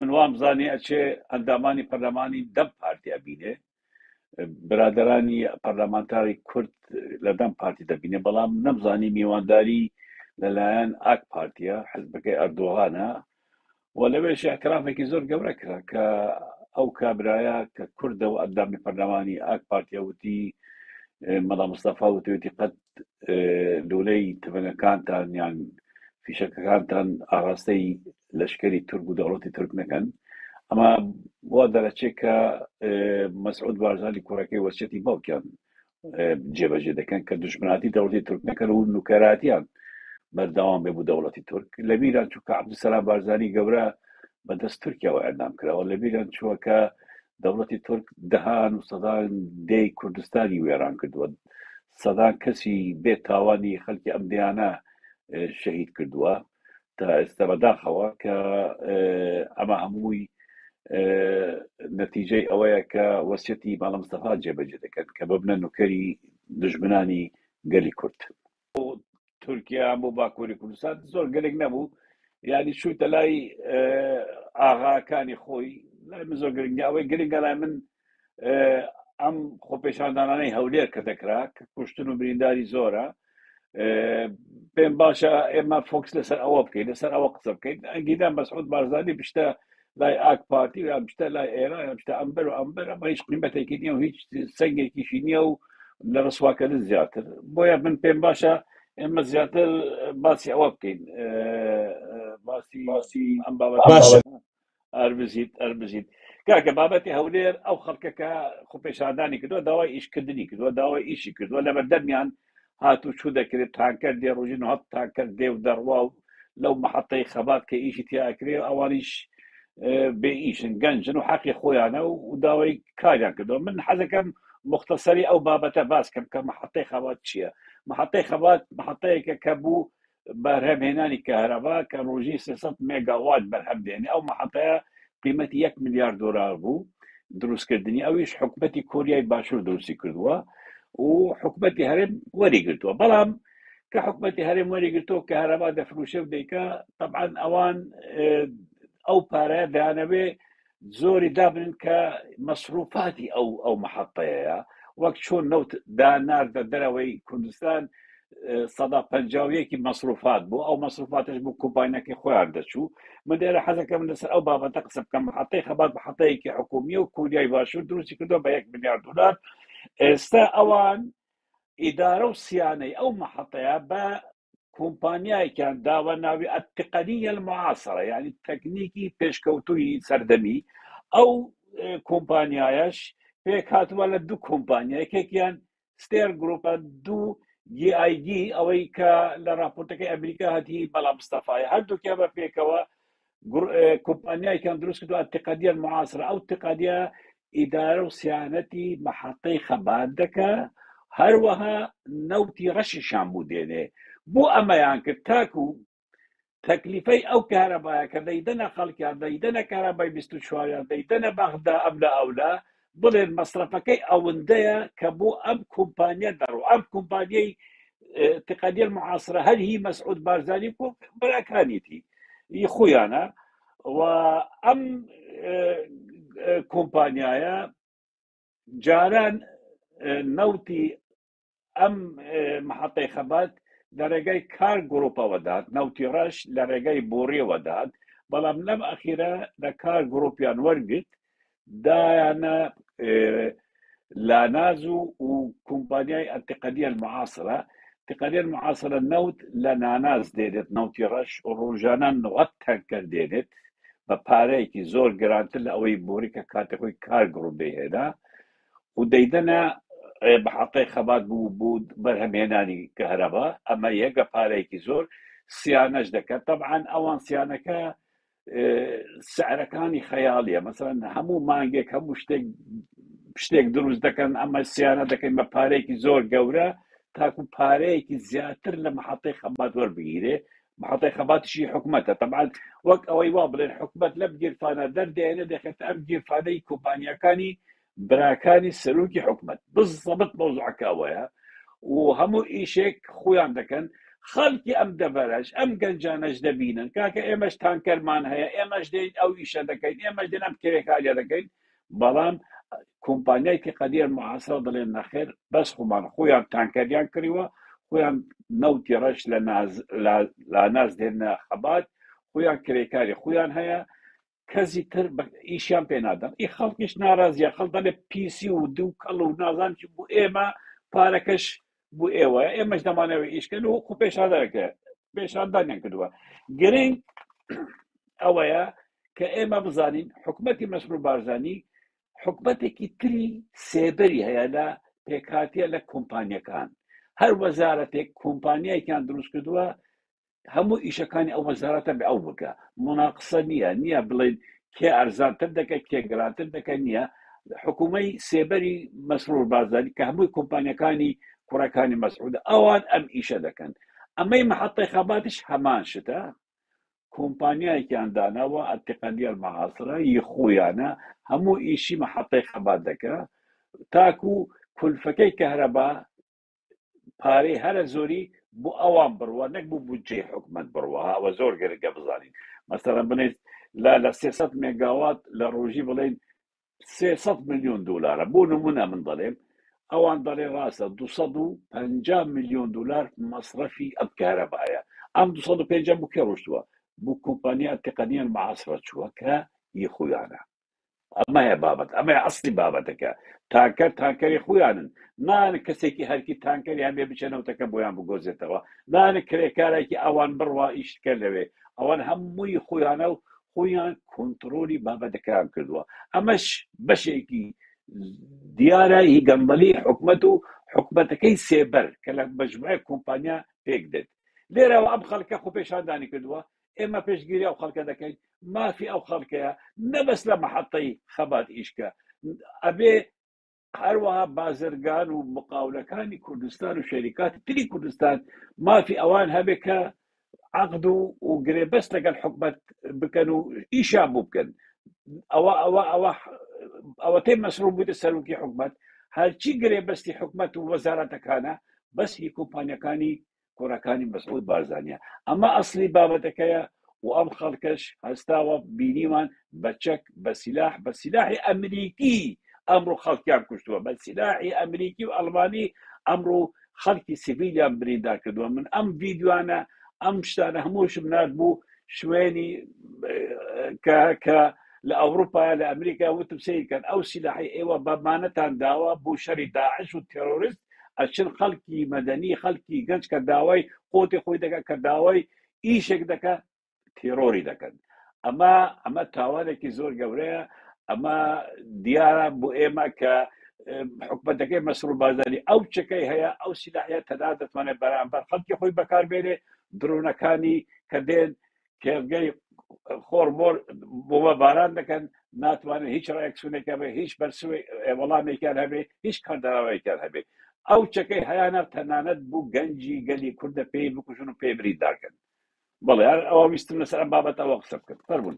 من وام زانی ئەچێ ئەندامانی پەرلەمانی دەم پارتی ئەبینێ برادەرانی پەرلەمانتاری کورد لە دەم پارتی دەبینێ بەڵام نەمزانی میوانداری لەلایەن ئاک پارتیە حزبەکەی ئەردۆغانە و لەوێش اعترافێکی زۆر گەورە کرا کە ئەو کابرایە کە کوردە و ئەندامی پەرلەمانی ئاک پارتیە وتی مەلا مستەفا وتوێتی قەت لولەی تفەنگەکانتان یان فیشەکەکانتان ئاراستەی لەشکری تورک و دەوڵەتی تورک نەکەن ئەمە وا دەرەچێت کە مەسعود بارزانی کوڕەکەی وەسیەتی باوکیان جێبەجێ دەکەن کە دژمناتی دەوڵەتی تورک نەکەن و نوکەراتیان بەردەوام بێ بۆ دەوڵەتی تورک لەبیران چوو کە عەبدولسەلام بارزانی گەورە بەدەست تورکیاوە ئەندام کراوە لەبیران چووە کە دەوڵەتی تورک دەهان و سەدان دێی کوردستانی وێران کردووە سەدان کەسی بێ تاوانی خەلکی ئەم دێیانە شەهید کردووە تا ئێستا بەداخەوە کە ئەمە هەمووی نەتیجەی ئەوەیە کە وەسیەتی ماڵە مستەفا جێبەجێ دەکەن کە ببنە نوکەری دژمنانی گەلی کورد. تورکیا بۆ باکووری کوردستان زۆر گەلێک نەبوو یعنی چووتە لای ئاغاکانی خۆی لای من زۆر گرنگە ئەوەی گرنگە لای من ئەم خۆپێشاندانانەی هەولێر کە دەکرا کە کوشتن و برینداری زۆرە پێم باشە ئێمە فۆکس لەسەر ئەوە بکەین لەسەر ئەوە قسە بکەین ئەگینا مەسعود بارزانی بشتە لای ئاک پارتی و یان بشتە لای ئێران یان بشتە ئەمبەر و ئەمبەر ئەمە هیچ قیمەتێکی نییە و هیچ سەنگێکیشی نییە و لە ڕسواکردن زیاتر بۆیە من پێم باشە ئێمە زیاتر باسی ئەوە بکەین باسی باسی ئەم بابەت باشە ئەربزیت ئەربزیت کاکە بابەتی هەولێر ئەو خەڵکە کە خۆپێشاندانی کردووە داوای ئیشکردنی کردووە داوای ئیشی کردووە لە بەردەمیان هاتوو چوو دەکرێت تانکەر دێ ڕۆژی نهات تانکەر دێ و دەڕوا و لەو محەتەی خەبات کە ئیشی تیاکرێ ئەوانیش بێ ئیشن گەنجن و حەقی خۆیانە و داوای کاریان کردووە من حەزەکەم مختصری ئەو بابەتە باس کەم کە محەتەی خەبات چییە محەتەی خەبات محەتەیەکە کە بوو بەرهەمهێنانی کەهرەبا کە ڕۆژی 300 مێگاوات بەرهەم دێنێ ئەو محەتەیە قیمەتی 1 ملیار دۆلار بوو دروستکردنی ئەویش حکومەتی کۆریای باشوور دروستی کردووە و حکومەتی هەرێم وەری گرتووە بەڵام کە حکومەتی هەرێم وەری گرتووە کە هەرەبا دەفروشێ و دەیکا طبعا ئەوان ئەو پارەیە دەیانەوێ زۆری دابنن کە مەسروفاتی ئەو ئەو محەتەیە وەک چۆن نەوت داناردە دەرەوەی کوردستان سەدا پەنجاویەکی مەسروفات بوو ئەو مەسروفاتش بۆ کۆمپانیاکەی خۆیان دەچوو من لێرە حەزەکەم لەسەر ئەو بابەتە قسە بکەم محەتەی خەبات محەتەیەکی حکومیە و کۆریای باشوور دروستی کردووە بە یەک ملیار دلار ئێستا ئەوان ئیدارە و سیانەی ئەو محەتەیە بە کۆمپانیایەکیان داوە ناوی التقنیە المعاصرە یعنی تەکنیکی پێشکەوتووی سەردەمی ئەو کۆمپانیایەش پێک هاتووە لە دوو کۆمپانیا یەکێکیان ستێر گروپە دوو GIG ئەوەی کە لە راپۆرتەکەی ئەمریکا هاتی بەڵام مستەفای هەردووکیان بە پێکەوە کۆمپانیایکیان دروست کردووە التقنیە المعاصرە ئەو تقنیە ئیدارە و سیانەتی مەحەتەی خەبات دەکا هەروەها نەوتی ڕەشیشان بوو دێنێ بۆ ئەمەیان کرد تاکو تەکلیفەی ئەو کارەبایە کە دەیدەنە خەڵکیان دەیدەنە کارەبای 24یان دەیدەنە بەغدا ئەم لە ئەولا بڵێن مەسرەفەکەی ئەوەندەیە کە بۆ ئەم کۆمپانیا دەڕۆ ئەم کۆمپانیای تقنیە المعاصرە هەر هی مەسعود بارزانی و براکانیتی ی خۆیانە و ئەم کۆمپانیایە جاران نەوتی ئەم محەتەی خەبات لە ڕێگای کار گروپەوە دات نەوتی ڕەش لە ڕێگای بۆڕیەوە دات بەڵام لەم ئەخیرە لە کار گروپیان وەرگرت دایانە لاناز و و کۆمپانیای التقنیە المعاصرە تقنیە المعاصرە نەوت لە ناناز دێنێت نەوتی ڕەش و ڕۆژانە 90 تانکەر دێنێت بە پارەیەکی زۆر گرانتر لە ئەوەی بۆری کە کاتێ خۆی کار گڕوپ دەیهێنا و دەیدەنە بەحەقی خەبات بوو بۆ بەرهەمهێنانی کەهرەبا ئەمە یەک بە پارەیەکی زۆر سیانەش دەکات طبعا ئەوان سیانەکە سعرەکانی خەیاڵیە مەسەن هەموو مانگێک هەموو شتێک شتێک دروست دەکەن ئەمە سیانە دەکەین بە پارێکی زۆر گەورە تاکو پارەیەکی زیاتر لە محەتەی خەبات وەربگیرێ محەتەی خەباتشی حکومەتە طبعا وەک ئەوەی وا بڵێن حکومەت لەم گیرفانە دەردێنە دەخێت ئەم گیرفانەی کۆمپانیاکانی براکانی سەرۆکی حکومەت بزەبت مەوزوعەکە ئەوەیە و هەموو ئیشێک خۆیان دەکەن. خەڵکی ئەم دەڤەرەش ئەم گەنجانەش دەبینن کاکە ئێمەش تانکەرمان هەیە ئێمەش دێین ئەو ئیشە دەکەین ئێمەش دێن ئەم کرێکاریە دەکەین بەڵام کۆمپانیای تیقەدیە معاسرە دەڵێن نەخێر بەس خۆمان خۆیان تانکەریان کڕیوە خۆیان نەوتی ڕەش لە ناز لاناز دێنە خەبات خۆیان کرێکاری خۆیان هەیە کەسی تر ئیشیان پێ نادەن ئی خەڵکیش ناڕازیە خەڵ دەڵێ پیسی و دوو کەڵ و نازان چی بۆ ئێمە پارەکەش بۆ ئێوە ئێمەش دەمانەوە ئیشکەن و خۆ پێشاندانەکە پێشاندانیان کردووە گرنگ ئەوەیە کە ئێمە بزانین حکوومەتی مەسرور بارزانی حکومەتێکی تری سێبەری هەیە لە پێکهاتیە لە کۆمپانیەکان هەر وەزارەتێک کۆمپانیایکیان دروست کردووە هەموو ئیشەکانی ئەو وەزارەتە بێ ئەو بکە مناقسە نییە نییە بڵێن کێ ئەرزانتر دەکە کێ گرانتر دەکە نییە حکوومەی سێبەری مەسرور بارزانی کە هەمووی کۆمپانیەکانی کوڕەکانی مەسعود ئەوان ئەم ئیشە دەکەن ئەمەی محەتەی خەباتش هەمان شتە کۆمپانیایەکیان داناوە التقنیە المعاصرە ی خۆیانە هەموو ئیشی محەتەی خەبات دەکە تاکو کولفەکەی کەهرەبا پارەی هەرە زۆری بۆ ئەوان بڕوە نەک بۆ بودجەی حکومەت بڕوە ئەوە زۆر گرنگە بزانین مەسەڵەن بڵێن لە لە 300 مێگاوات لە ڕۆژی بڵێن 300 میلیۆن دلارە بۆ نمونە من دەڵێم ئەوان دەڵێ ڕاستە 250 میلیۆن دلار مەصرفی ئەم کارەبایە ئەم 250 بۆ کێ ڕۆشتووە بۆ کۆمپانیا تقنیە المعاصرە چووە کە ی خۆیانە ئەمەیە بابەت ئەمەیە ئەسڵی بابەتەکە تانکەر تانکەری خۆیانن نان کەسێکی هەرکی تانکەری هەبێ بچێ نەوتەکە بۆیان بگۆزێتەوە نان کرێکارێکی ئەوان بڕوا ئیشکە لەوێ ئەوان هەمووی خۆیانە و خۆیان کۆنتترۆلی بابەتەکەیان کردووە ئەمەش بەشێکی دیارە هی گەندەڵی حکومەت و حکومەتەکەی سێبەر کە لە مەجموعەی کۆمپانیا پێک دێت لێرەوە ئەم خەڵکە خۆپێشاندانی کردووە ئێمە پشتگیری ئەو خەڵکە دەکەین مافی ئەو خەڵکەیە نەبەس لە محەتەی خەبات ئیشکە ئەبێ هەروەها بازرگان و مقاولەکانی کوردستان و شەریکاتی تری کوردستان مافی ئەوان هەبێ کە عقد و و گرێبەست لەگەڵ حکومەت بکەن و ئیشان بۆ بکەن ئەوە ئەوە ئەوە ئەوەتەی مەسرور بوویتە سەرۆکی حکومەت هەرچی گرێبەستی حکومەت و وەزارەتەکانە بەس هی کۆمپانیەکانی کوڕەکانی مەسعود بارزانیە ئەمە ئەسلی بابەتەکەیە و ئەم خەڵکەش هەستاوە بینیمان بە چەک بە سیلاح بە سیلاحی ئەمریکی ئەمڕۆ خەڵکیان کوشتووە بە سیلاحی ئەمریکی و ئەڵمانی ئەمڕۆ خەڵکی سیڤیلیان بریندار کردووە من ئەم ڤیدیۆانە ئەم شتانە هەمووشم نارد بوو شوێنی کە کە لە ئەوروپا لە ئەمریکا وتم سیرکەن ئەو سیلاحی ئێوە بەمانەتان داوە بۆ شەری داعش و تێرۆریست ئەچن خەڵکی مەدەنی خەڵکی گەنج کە داوای قۆتی خۆی دەکە کە داوای ئیشێک دەکە تێرۆری دەکەن ئەمە ئەمە تاوانێکی زۆر گەورەیە ئەمە دیارە بۆ ئێمە کە حکومەتەکەی مەسرور بارزانی ئەو چەکەی هەیە ئەو سیلاحە تەنها دەتوانێت بەرامبەر خەڵکی خۆی بەکاربێنێ درۆنەکانی کە دێن کێڵگەی خۆر مۆر بۆمە باران دەکەن ناتوانێت هیچ ڕێکسونێک هەبێ هیچ بەرسوێ وەڵامێکیان هەبێ هیچ کاردانەوەیەکیان هەبێ ئەو چەکەی هەیانە تەنانەت بوو گەنجی گەلی کوردە پێی بکوژن و پێی بریندارکەن بەڵێ هەر ئەوە ویستم لەسەر ئەم بابەتەوە قسە بکەم فەرموون.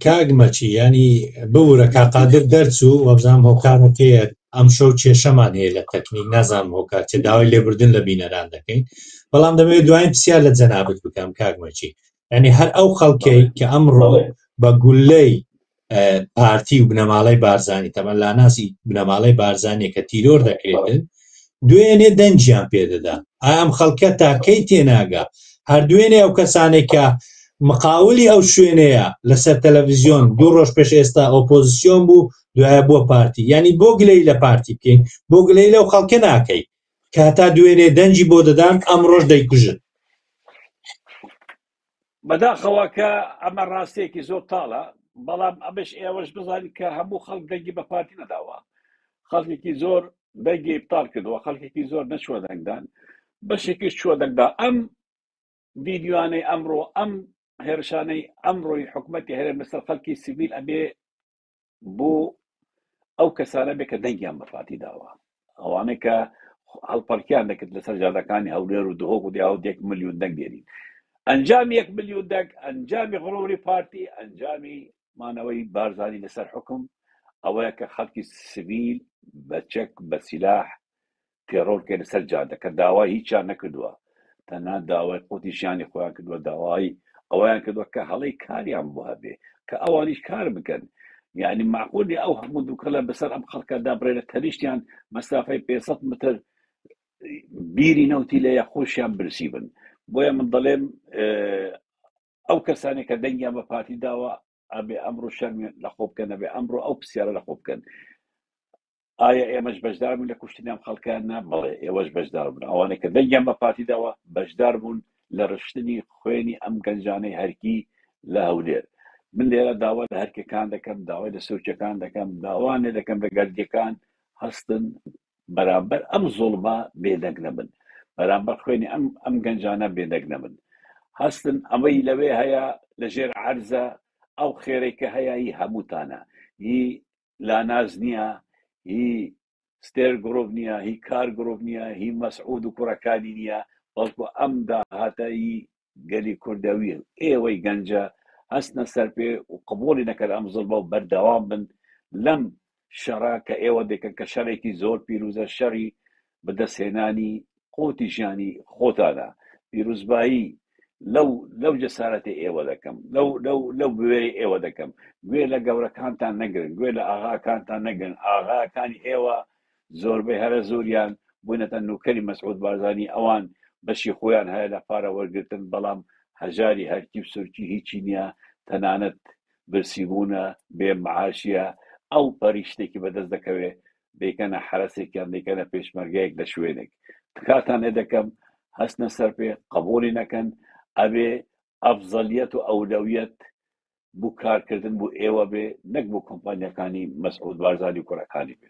کاک مەچی ینی بورە کا قادر دەرچوو وەبزانام هۆکارەکەیە ئەم شەو کێشەمان هەیە لە تەکنیک نازانم هۆکار چێ داوای لێبوردن لە بینەران دەکەین بەڵام دەمەوێت دوایین پرسیار لە جەنابت بکەم کاک مەچی ینی هەر ئەو خەڵکەی کە ئەمڕۆ بە گولەی پارتی و بنەماڵەی بارزانی تەمەن لاناسی بنەماڵەی بارزانیە کە تیرۆر دەکرێتن دوێنێ دەنگیان پێدەدا ئایا ئەم خەڵکە تا کەی تێناگا هەر دوێنێ ئەو کەسانێک کە مقاولی ئەو شوێنەیە لەسەر تەلەڤزیۆن دوو ڕۆژ پێش ئێستا ئۆپۆزیسیۆن بوو دوایە بووە پارتی یعنی بۆ گلەی لە پارتی بکەین بۆ گلەی لەو خەڵکە ناکەی کە هەتا دوێنێ دەنگی بۆ دەدان ئەمڕۆش دەیکوژن. بەداخەوە کە ئەمە ڕاستیەکی زۆر تاڵە بەڵام ئەمەش ئێوەش بزانین کە هەموو خەڵک دەنگی بە پارتی نەداوە خەڵکێکی زۆر دەنگی ئیبتال کردووە خەڵکێکی زۆر نەچووە دەنگدان بەشێکیش چووە دەنگدا ئەم ڤیدیۆانەی ئەمڕۆ ئەم هێرشانەی ئەمڕۆی حکوومەتی هەرێم لەسەر خەڵکی سیڤیل ئەبێ بۆ ئەو کەسانە بێ کە دەنگیان بە پارتی داوە ئەوانەی کە هەڵپەرکیان دەکرد لەسەر جادەکانی هەولێر و دهۆک و دیاوت یەک ملیۆن دەنگ دێنین ئەنجامی یەک ملیۆن دەنگ ئەنجامی غڕوری پارتی ئەنجامی مانەوەی بارزانی لەسەر حکم ئەوەیە کە خەڵکی سڤیل بە چەک بە سیلاح. تێڕۆر بکەین لەسەر جادە کە داوای هیچیان نەکردووە تەنها داوای قوتی ژیانی خۆیان کردووە داوای ئەوەیان کردووە کە هەڵەی کاریان بۆ هەبێ کە ئەوانیش کار بکەن یعنی معقولی ئەو هەموو دووکەڵە بەسەر ئەم خەڵکە دابڕێنە تەنیشتیان مەسافەی 500 متر بیری نەوتی لێیە خۆشیان برسی بن بۆیە من دەڵێم ئەو کەسانێک کە دەنگیان بە پارتی داوە ئەبێ ئەمڕۆ شەرم لە خۆ بکەن ئەبێ ئەمڕۆ ئەو پرسیارە لە خۆ بکەن ئایا ئێمەش بەشدار بوون لە کوشتنی ئەم خەڵکە نا بەڵێ ئێوەش بەشدار بوون ئەوانەی کە دەنگیان بە پارتی داوە بەشدار بوون لە ڕشتنی خوێنی ئەم گەنجانەی هەرکی لە هەولێر من لێرە داوا لە هەرکەکان دەکەم داوای لە سوچەکان دەکەم داوان لێ دەکەم لە گەردیەکان هەستن بەرامبەر ئەم زوڵمە بێدەنگ نەبن بەرامبەر خوێنی ئەم ئەم گەنجانە بێدەنگ نەبن هەستن ئەمەی لەوێ هەیە لەژێر عەرزە ئەو خێرەی کە هەیە هی هەمووتانە هی لاناز نییە هی ستێر گڕوپ نییە هی کار گڕوپ نییە هی مەسعود و کوڕەکانی نییە بەڵکو ئەم داهاتە هی گەلی کوردە وی ئێوەی گەنجە هەستنە سەر پێ و قبوڵی نەکەن ئەم زوڵمە و بەردەوام بن لەم شەڕە کە ئێوە دەکەن کە شەڕێکی زۆر پیروزە شەڕی بەدەستهێنانی قوتی ژیانی خۆتانە پیروزبایی لەو لەو جەسارەتی ئێوە دەکەم لەو لەو لەو بوێری ئێوە دەکەم گوێ لە گەورەکانتان نەگرن گوێ لە ئاغاکانتان نەگرن ئاغاکانی ئێوە زۆربەی هەرە زۆریان بوونەتە نوکەری مەسعود بارزانی ئەوان بەشی خۆیان هەیە لە پارە وەرگرتن بەڵام هەژاری هەرکی و سورکی هیچی نییە تەنانەت برسیبوونە بێ معاشیە ئەو پەری شتێکی بەدەست دەکەوێت دەیکەنە حەرەسێکیان دەیکەنە پێشمەرگەیەک لە شوێنێک تکاتان لێ دەکەم هەستنە سەر پێ قبولی نەکەن ئەبێ ئەفزەلیەت و ئەولەویەت بو کارکردن بو ئێوە بێ نەک بۆ کۆمپانیاکانی مەسعود بارزانی و کوڕەکانی بێ.